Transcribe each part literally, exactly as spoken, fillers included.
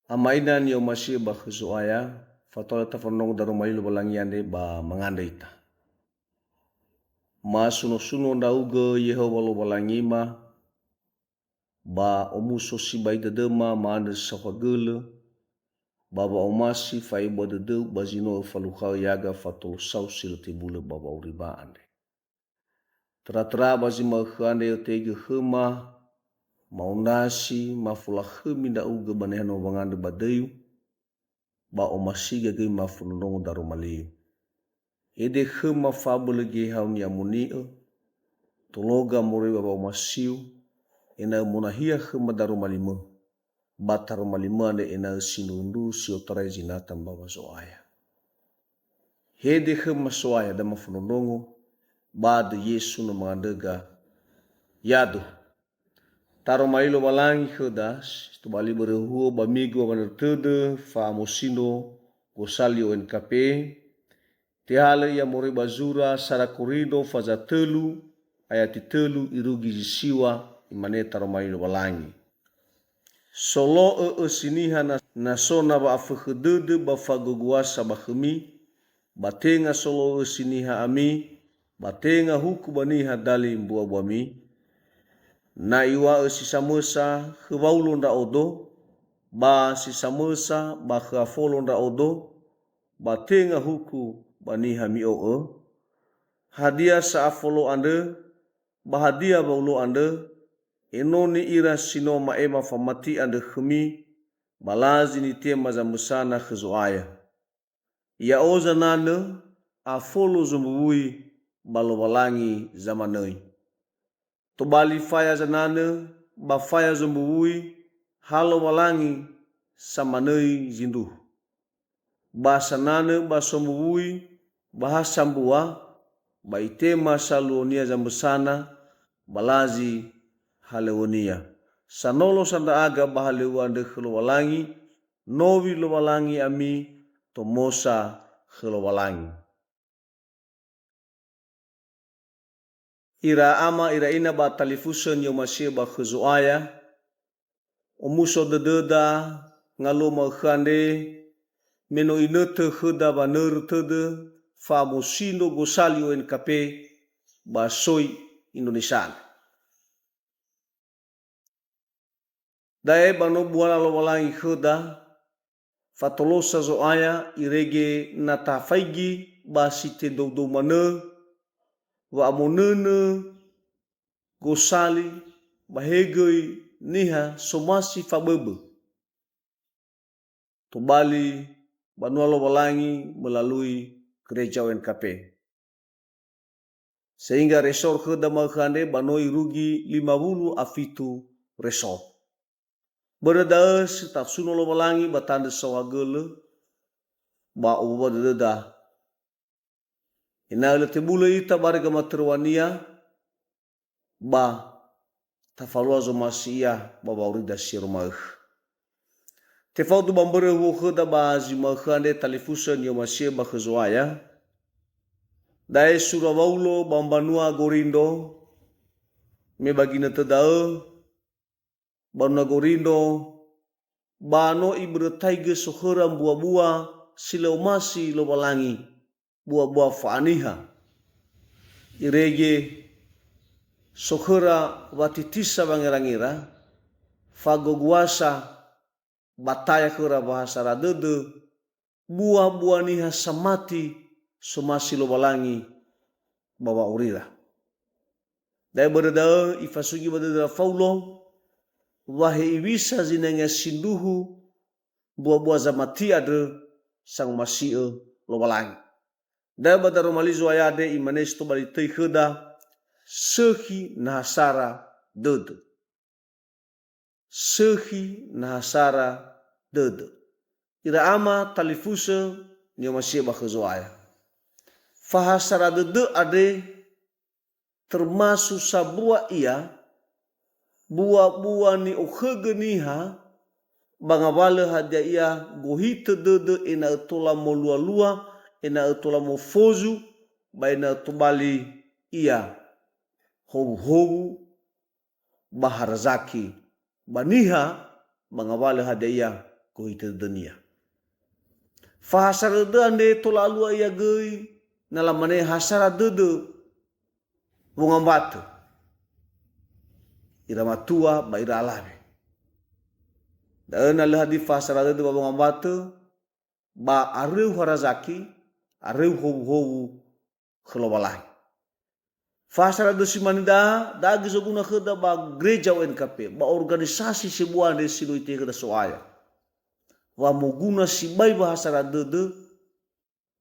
Ama ina ni'omasi'ö ba khö Zo'aya, fatola tafonongo daroma li Lowalangi andre ba mangandrö ita. Masuno-suno ndra'ugö Yehowa Lowalangima, ba omuso sibai dödöma ma'andrö saohagölö, ba wa'omasi fa'ebua dödöu ba zi no öfalukhaö yaga fatolosau si lö tebulö ba wa'aurima andre. Töra-töra ba zi ma'ökhö andre ötegö khöma, ma'ondrasi, mafolakhömi ndra'ugö ba niha no wangandrö ba döiu, ba omasiga göi mafononongo daroma liu. Ede khöma fabölö geheha ni'amoni'ö, tologa moroi ba wa'omasiu, ena'ö monahia khöma daroma limö, ba taroma limö andre ena'ö sindruhundruhu si otarai zinata mbawa Zo'aya. Hede khöma So'aya da mafononongo, ba döi Yesu no mangandröga. Yadu. Taroma li Lowalangi khöda, si tobali börö huo ba migu wanörö tödö, fa'amosindro, gosali O N K P, Tehalö ia moroi ba zura sara Korindro faza tölu, ayati tölu irugi zi siwa, imane taroma li Lowalangi. Solo'ö ösi niha na, na so na wa'afökhö dödö ba fagoguasa ba khömi, ba tenga solo'ö ösi niha ami, ba tenga huku ba niha dali mbuabuami? Na iŵa'ö si samösa khö Waulo ndra'odo, ba si samösa ba khö Afolo ndra'odo, ba tenga huku ba niha mi'o'ö? Hadia sa Afolo andrö, ba hadia Waulo andrö, enoni ira si no ma'ema famati andrö khömi, ba lazi nitema zamösana khö Zo'aya. Ya'o zananö, Afolo zombuwui, ba Lowalangi zamanöi. Tobali faya zananö ba faya zombuwui ha Lowalangi samanöi zindruhu. Ba sananö ba sombuwui ba ha sambua, ba itema saluonia zamösana, ba lazi halöŵönia. Sanolo sa ndra'aga ba halöŵö andrö khö Lowalangi, nowi Lowalangi ami, tomosa khö Lowalangi. Ira ama, ira ina ba talifusö ni'omasi'ö ba khö Zo'aya, omuso dödöda ngaluo ma'ökhö andre, me no inötö khöda wanörö tödö fa'amosindro gosali O N K P ba soi Indonesia. Da'e ba no buala Lowalangi khöda, fatolosa Zo'aya irege na tafaigi ba si tedoudou manö wa'amonönö gosali ba he göi niha somasi faböbö. Tobali banua Lowalangi melalui gereja O N K P. Sehingga resor khöda ma'ökhö andre ba no irugi lima wulu a fitu resor. Börö da'ö si tasuno Lowalangi ba tandrö saohagölö ba owawa dödöda. Ena'ö lö tebulö ita barö gamatöröŵania, ba tafalua zomasi ia ba wa'aurida si ero ma'ökhö. Tefaudu ba mbörö huo khöda ba zi ma'ökhö andre talifusö ni'omasi'ö ba khö Zo'aya. Da'e sura Waulo ba mbanua Gorindro, me ba ginötö da'ö, ba mbanua Gorindro, ba no ibörötaigö sokhöra mbuabua si lö omasi Lowalangi, buabua fa'aniha. Irege sokhöra watitisa wangerangera, fagoguasa, bataya khöra wahasara dödö, buabua niha samati somasi Lowalangi ba wa'aurira. Da'e börö da'ö ifasugi ba dödöra Faulo, wa he iwisa zinangea sindruhu buabua zamati andrö sangomasi'ö Lowalangi. Da'ö ba daroma li Zo'aya andre imane si tobali töi khöda, sökhi na hasara dödö. Sökhi na hasara dödö. Ira ama talifusö ni'omasi'ö ba khö Zo'aya. Fahasara dödö andre termasuk sambua ia, buabua ni'okhögö niha, ba ngawalö hadia ia gohitö dödö ena'ö tola molualua, ena'ö tola mofozu, ba ena'ö tobali ia howuhowu, ba harazaki ba niha, ba ngawalö hadia ia gohitö dödönia. Fahasara dödö andre tola alua ia göi, na lamane hasara dödö wongambatö ira matua ba ira alawe. Da'ö na lö hadia fahasara dödö ba wongambatö, ba aröu harazaki, aröu howuhowu khö Lowalangi. Fahasara dödö si mane da'a, da'a göi zoguna khöda ba gereja O N K P, ba organisasi sebua andre si no itehe khöda So'aya. Wa moguna sibai wahasara dödö,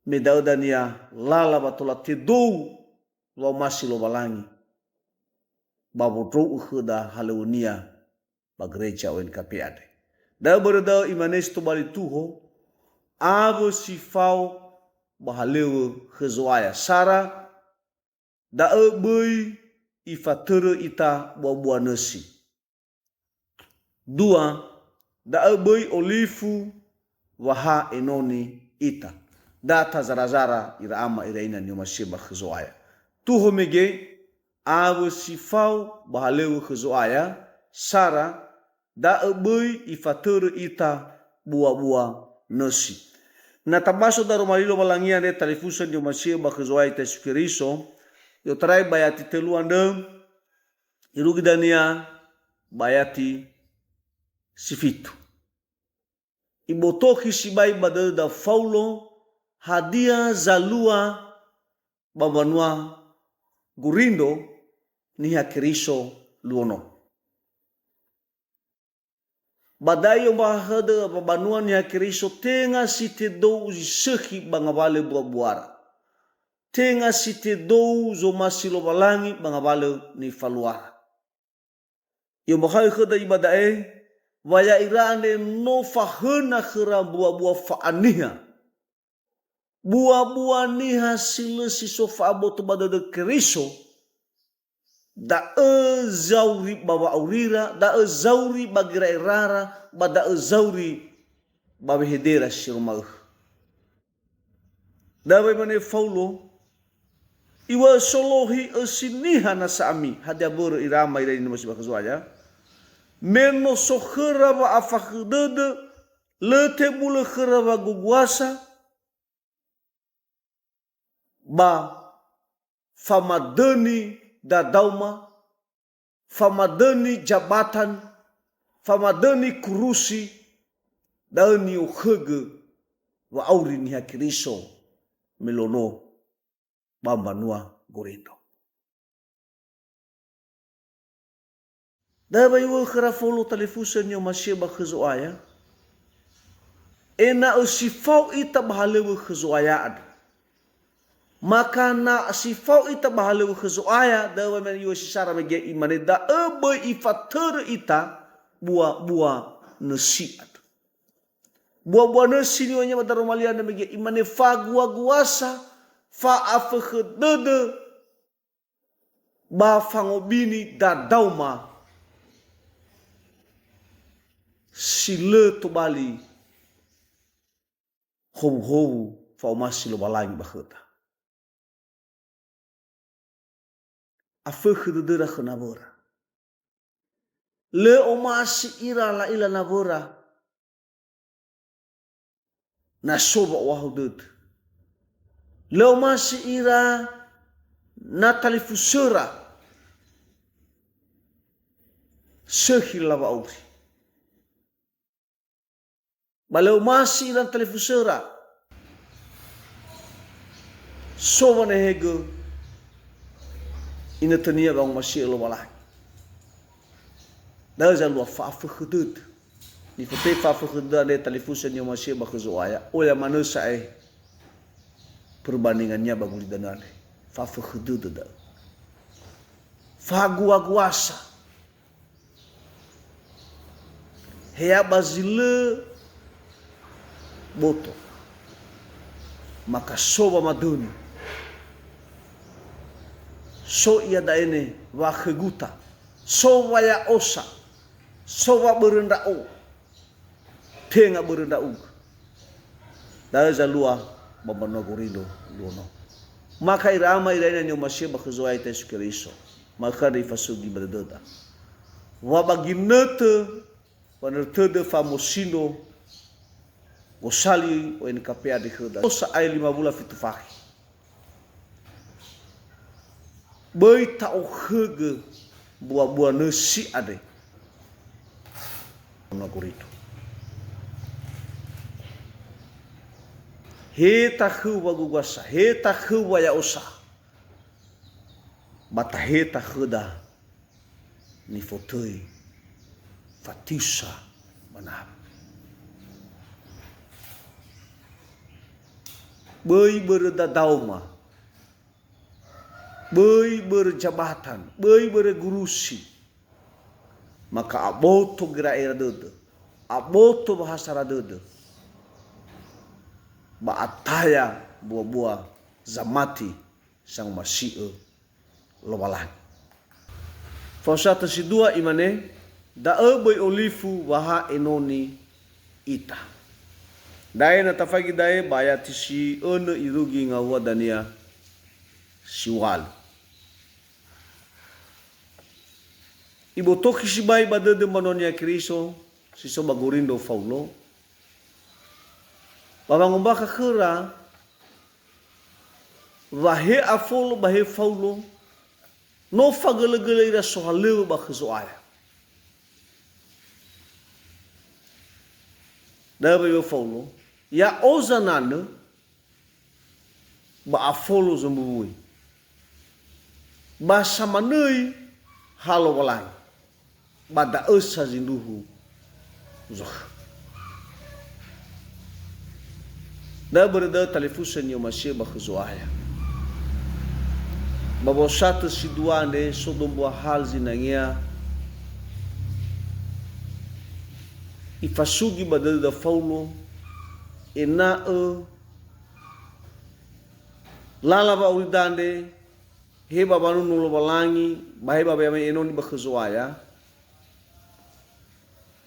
me da'ö dania lala wa tola tedou wa'omasi Lowalangi ba wondrou'ö khöda halöŵönia ba gereja O N K P andre. Da'ö börö da'ö imane si tobali tuho, awö si fao ba halöŵö khö Zo'aya. Sara, da'ö böi ifatörö ita bua-bua nösi. Dua, da'ö böi olifu wa ha enoni ita. Da tazara-zara ira ama ira ina ni'omasi'ö ba khö Zo'aya. Tuho mege, awö si fao ba halöŵö khö Zo'aya, sara, da'ö böi ifatörö ita bua-bua nösi. Na tabaso daroma li Lowalangi andre talifusö ni'omasi'ö ba khö Zo'aya ita Yesu Keriso, i'otarai ba ayati tölu andrö, irugi dania ba ayati si fitu. Ibotokhi sibai ba dödöda Faulo hadia zalua ba mbanua Gorindo niha Keriso luo no. Ba da'e i'ombakha'ö ba mbanua niha Keriso tenga si tedou zi sökhi ba ngawalö bua-buara. Tenga si tedou zomasi Lowalangi ba ngawalö nifaluara. I'ombakha'ö khöda iba da'e, wa ya'ira andre no fahöna khöra mbua-bua fa'aniha. Bua-bua niha si lö si so fa'aboto ba dödö Keriso, da'ö zauri ba wa'aurira, da'ö zauri ba gera'erara, ba da'ö zauri ba wehedera si no ma'ökhö. Da'ö wa imane Faulo, "Iŵa'ö solohi ösi niha nasa ami, hadia mbörö ira ama ira ni'omasi'ö ba khö Zo'aya? Me no so khöra wa'afakhö dödö, lö tebulö khöra waguguasa, ba famadöni dadauma, famadöni jabatan, famadöni kurusi, da'ö ni'okhögö wa'auri niha Keriso me luo no ba mbanua Gorindo." Da'ö wa iŵa'ö khöra Faulo talifusö ni'omasi'ö ba khö Zo'aya, ena'ö si fao ita ba halöŵö khö Zo'aya andrö. Maka na si fao ita ba halöŵö khö Zo'aya, da'ö wa imane iŵa'ö si sara mege imane, da'ö böi ifatörö ita bua-bua nösi andrö. Bua-bua nösi niŵa'önia ba daroma li andre mege imane faguaguasa, fa'afökhö dödö, ba fangobini dadauma si lö tobali howuhowu fa'omasi Lowalangi ba khöda. Afökhö dödöra khö nawöra. Lö omasi ira la'ila nawöra na so wa'ohahau dödö. Lö omasi ira na talifusöra sökhi lala wa'auri. Ba lö omasi ira na talifusöra so wanehegö inötönia wangomasi'ö Lowalangi. Da'ö zalua fa'afökhö dödö. Nifotöi fa'afökhö dödö andre talifusö ni'omasi'ö ba khö Zo'aya. Oya manö sa'ae perbandingannia ba gulidanö andre. Fa'afökhö dödö da'ö. Faguaguasa. Hea ba zi lö boto. Maka so wamadöni. So iada'e ne wakhöguta. So waya'osa. So wabörö ndra'o. Tenga börö ndra'ugö. Da'ö zalua ba mbanua Gorindo luo no. Maka ira ama ira ina ni'omasi'ö ba khö Zo'aya ita Yesu Keriso. Maka andre ifasugi ba dödöda. Wa ba ginötö, wanörö tödö fa'amosindro, Gosali O N K P andre khöda. Sa'ae lima wula fitu fakhe. Böi ta'okhögö buabua nösi andre. Ono Korinto. He takhöu wagugasa, he takhöu waya'osa. Ba tahe takhöda nifotöi fatiusa ba naha. Böi börö dadaoma, böi börö jabatan, böi börö gurusi, maka aboto gera'era dödö, aboto wahasara dödö, ba ataya buabua zamati sangomasi'ö Lowalangi. Faosatö si dua imane, da'ö böi olifu wa ha enoni ita. Da'e na tafaigi da'e ba ayati si önö irugi ngawua dania si ualu. Ibotokhi sibai ba dödö mbanua Niha Keriso si so ba Gorindro Faulo, ba wangombakha khöra wa he Afolo ba he Faulo no fagölögölö ira sohalöŵö ba khö Zo'aya. Da'ö wa Faulo, ya'o zananö, ba Afolo zombuwui. Ba samanöi ha Lowalangi. Ba da'ö sa zindruhu zokhö. Da'ö börö da'ö talifusö ni'omasi'ö ba khö Zo'aya. Ba wosatö si dua andre so dombua hal zinangea ifasugi ba dödöda Faulo ena'ö lala wa'aurida andre, he ba wanunu Lowalangi, ba he ba wa'ame'e enoni ba khö Zo'aya,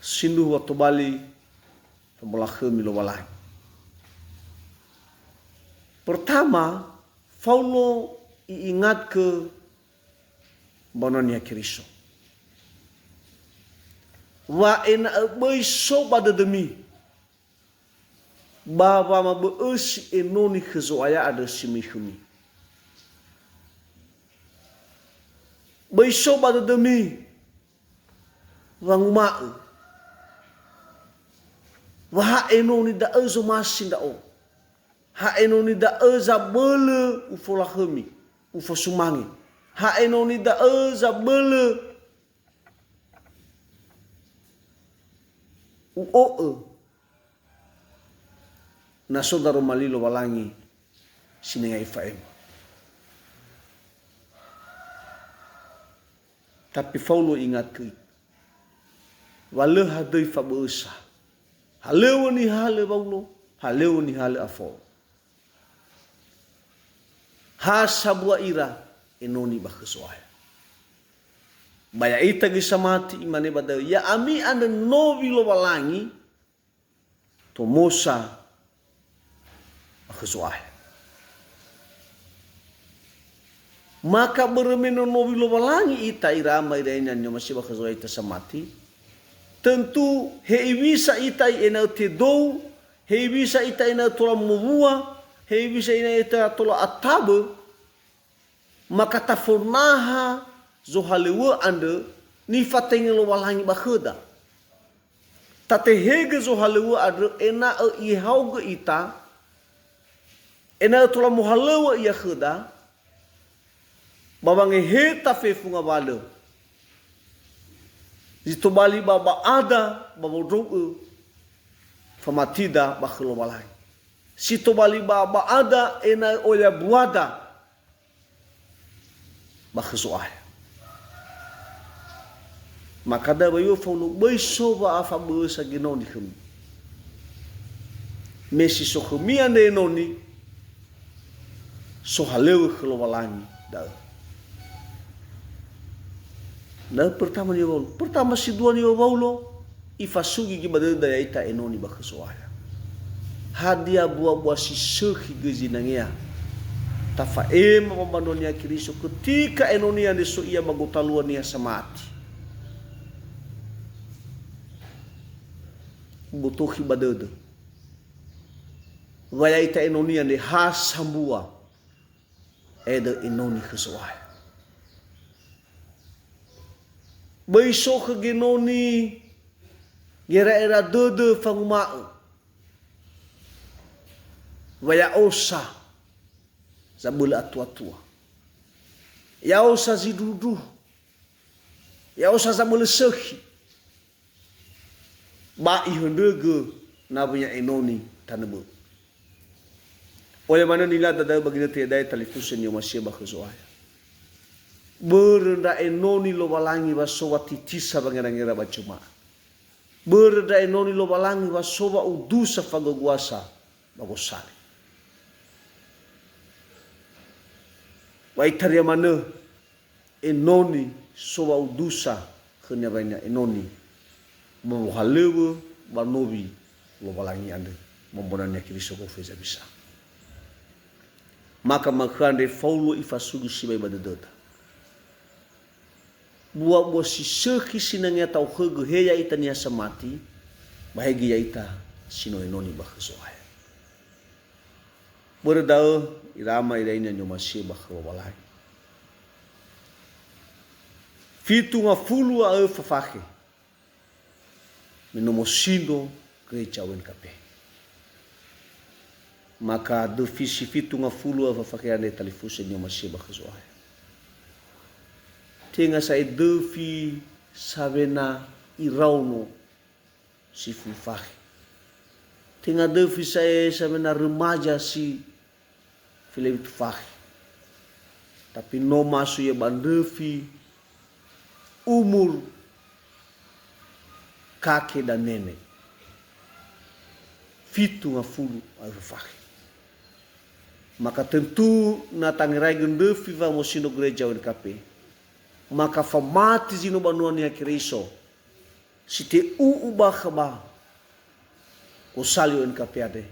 sindruhu wa tobali famolakhömi Lowalangi. Pertama, Faulo i'ingatkö mbanua Niha Keriso. Wa ena'ö böi so ba dödömi ba wamabö'ösi enoni khö Zo'aya andrö si möi khömi. Böi so ba dödömi wanguma'ö wa ha enoni da'ö zomasi ndra'o. Ha enoni da'ö zabölö ufolakhömi, ufosumange. Ha enoni da'ö zabölö u'o'ö na so daroma li Lowalangi sinenge ifa'ema. Tapi Faulo ingatkö wa lö hadöi fabö'ösa. Halöŵö nihalö Waulo, halöŵö nihalö Afolo. Ha sambua ira enoni ba khö Zo'aya. Ba ya'ita göi samati imane ba da'ö, ya'ami andrö nowi Lowalangi, tomosa ba khö Zo'aya. Maka börö me no nowi Lowalangi ita ira ama ira ina ni'omasi'ö ba khö Zo'aya ita samati, tentu he iwisa ita ena'ö tedou, he iwisa ita ena'ö tola mowua, he iwisa ita ena'ö tola atabö, maka tafonaha zohalöŵö andrö nifatenge Lowalangi ba khöda. Tatehegö zohalöŵö andrö ena'ö ihaogö ita, ena'ö tola mohalöŵö ia khöda, ba wangeheta fefu ngawalö zi tobali ba ba'ada ba wondrou'ö famatida ba khö Lowalangi. Si tobali ba ba'ada ena'ö oya buada ba khö Zo'aya. Maka da'ö wa Faulo, böi so wa'afabö'ösa genoni khömi. Me si so khömi andre enoni, sohalöŵö khö Lowalangi da'ö. Da'ö pertama niŵa'ö Waulo. Pertama si dua niŵa'ö Waulo, ifasugi göi ba dödöda ya'ita enoni ba khö Zo'aya. Hadia buabua si sökhi göi zinangea tafa'ema ba mbanua Niha Keriso ketika enoni andre so ia ba gotalua niha samati? Botokhi ba dödö. Wa ya'ita enoni andre ha sambua, eda'ö enoni khö Zo'aya. Böi so khö genoni gera'era dödö fanguma'ö, wa ya'osa zabölö atuatua. Ya'osa zindruhundruhu. Ya'osa zabölö sökhi. Ba ihöndrögö nawönia enoni tanö bö'ö. Oya manö nila dadaö ba ginötö ya'e talifusö ni'omasi'ö ba khö Zo'aya. Börö ndra enoni Lowalangi wa so watitisa wangerangera ba Juma'a. Börö ndra enoni Lowalangi wa so wa'udusa fagoguasa ba gosali. Wa itaria manö enoni so wa'udusa khönia wa'aina enoni ba wohalöŵö ba nowi Lowalangi andrö, ba mbonania Keriso gofu heza bisa. Maka makhö andre faulo ifasugi sibai ba dödöda. Buabua si sökhi sinangea ta'okhögö he ya'ita niha samati, ba he göi ya'ita si no enoni ba khö Zo'aya. Börö da'ö, ira ama ira ina ni'omasi'ö ba khö Lowalangi. Fitu ngafulu a öfa fakhe. Me no mosindro gereja U N K P. Maka döfi si fitu ngafulu a öfa fakhe andre talifusö ni'omasi'ö ba khö Zo'aya. Tenga sa'ae döfi sawena iraono si fulu fakhe. Tenga döfi sa'ae sawena remaja si felewutu fakhe. Tapi no masui ia ba ndröfi umur kake dan nenek. Fitu ngafulu a öfa fakhe. Maka tentu na tangeraigö ndröfi wa mosindro gereja U N K P, maka famati zi no banua Niha Keriso, si te'u'u bakha ba gosali U N K P andre,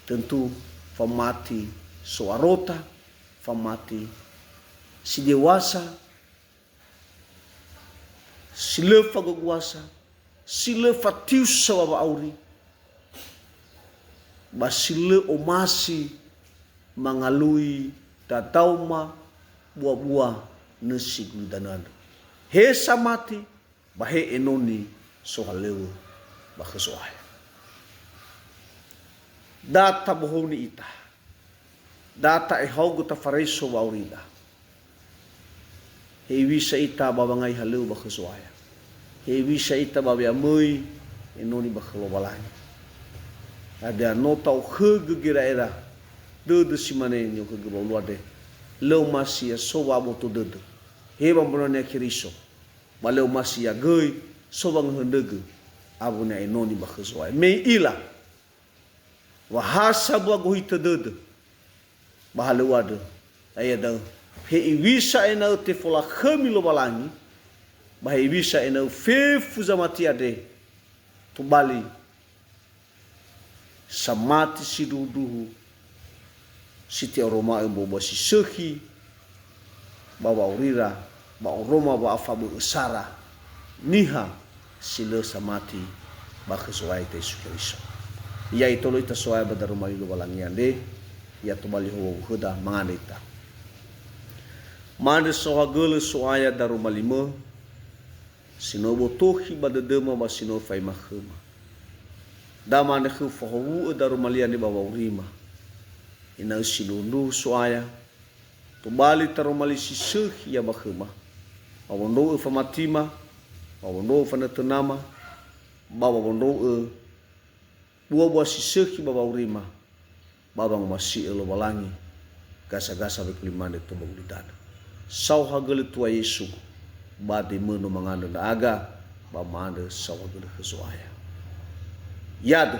tentu famati so'arota, famati si dewasa, si lö fagoguasa, si lö fatiusa wawa'auri, ba si lö omasi mangalui dadaoma buabua nösi gulidanö andrö. He samati, ba he enoni sohalöŵö ba khö Zo'aya. Da tabohoni ita. Da ta'ehaogö tafareso wa'aurida. Hewisa ita ba wangai halöŵö ba khö Zo'aya. Hewisa ita ba we'amöi enoni ba khö Lowalangi. Hadia no ta'okhögö gera'era dödö si mane ni'okhögö ba ulu andre. Lö omasi ia so wa'aboto dödö. He ba mbonania Keriso. Ba lö omasi ia göi so wangahöndrögö awönia enoni ba khö Zo'aya. Me i'ila wa ha sambua gohitö dödö ba halöŵö andrö, ya'ia da'ö, hewisa ena'ö tefolakhömi Lowalangi, ba hewisa ena'ö fefu zamati andre tobali samati sindruhundruhu si te'oroma'ö mbuabua si sökhi ba wa'aurira, ba oroma wa'afabö'ö sara niha si lö samati ba khö Zo'aya ita Yesu Keriso. Ya itolo ita So'aya ba daroma li Lowalangi andre, ya tobali howu khöda mangandrö ita. Ma'andrö saohagölö So'aya daroma limö, si no botokhi ba dödöma ba si no faema khöma. Da mane khöu fahowu'ö daroma li andre ba wa'aurima. Ena'ö sindruhundruhu So'aya, tobali taroma li si sökhi ia ba khöma. Ba wondro'ö famatima, ba wondro'ö fanötönama, ba wondro'ö buabua si sökhi ba wa'aurima, ba wangomasi'ö Lowalangi, gasa-gasa wekuli mane tumbu gulidanö. Saohagölö Tua Yesu, ba demö no mangandrö ndra'aga, ba ma'andrö saohagölö khö Zo'aya. Yadu,